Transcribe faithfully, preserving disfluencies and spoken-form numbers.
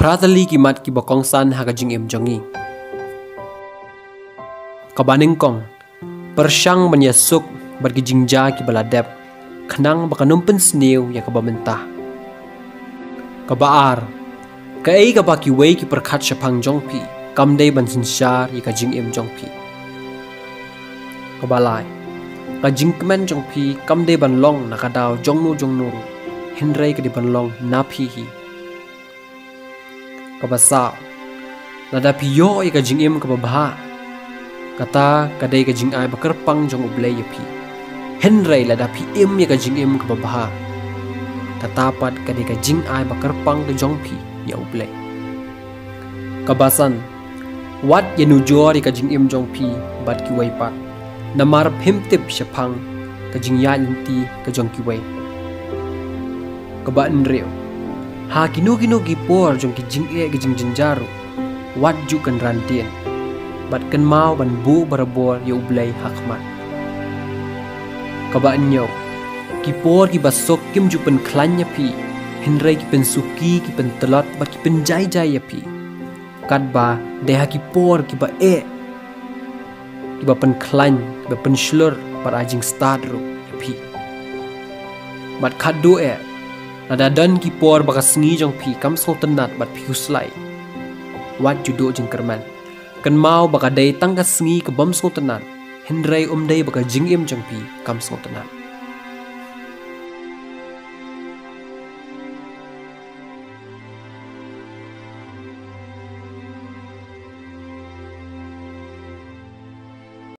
Khatylli ki mat kiba kongsan ha ka jingim jong ngi. Kaba nyngkong, pyrshang ban ïasuk bad ki jingjia kiba la dep, khnang ba kan ym pynsniew ïa kaba mynta. Kaba ar, kaei kaba kiwei ki pyrkhat shaphang jong phi kam dei ban synshar ïa ka jingim jong phi. Kaba lai, ka jingkmen jong phi kam dei ban long na ka daw jongno jongno ruh, hynrei ka dei ban long na phi hi. Kaba saw, lada phi ïoh ïa ka jingim kaba bha, kata ka dei ka jingai ba kyrpang jong U Blei ïa phi. Hynrei lada phi im ïa ka jingim kaba bha, kata pat ka dei ka jingai ba kyrpang ka jong phi ïa U Blei. Kaba san, wat ïanujor ïa ka jingim jong phi bad kiwei pat, namar phim tip shaphang ka jingïaid lynti ka jong kiwei. Kaba hynriew, ha kino kino ki por jong ki jingeh ki jingjynjar ruh, wat ju kynran dien, bad kynmaw ban buh barabor ïa U Blei ha khmat. Kaba hynñiew, ki por kiba suk kim ju pynkhlaiñ ïa phi, hynrei ki pynsuki, ki pyntlot bad ki pynjaijai ïa phi. Katba dei ha ki por kiba eh, kiba pynkhlaiñ, kiba pynshlur bad ai jingstad ruh ïa phi. Bad khatduh eh, lada don ki por ba ka sngi jong phi kam sngewtynnat bad phi khuslai, wat ju duh jingkyrmen. Kynmaw ba ka dei tang ka sngi ka bym sngewtynnat, hynrei ym dei ba ka jingim jong phi kam sngewtynnat.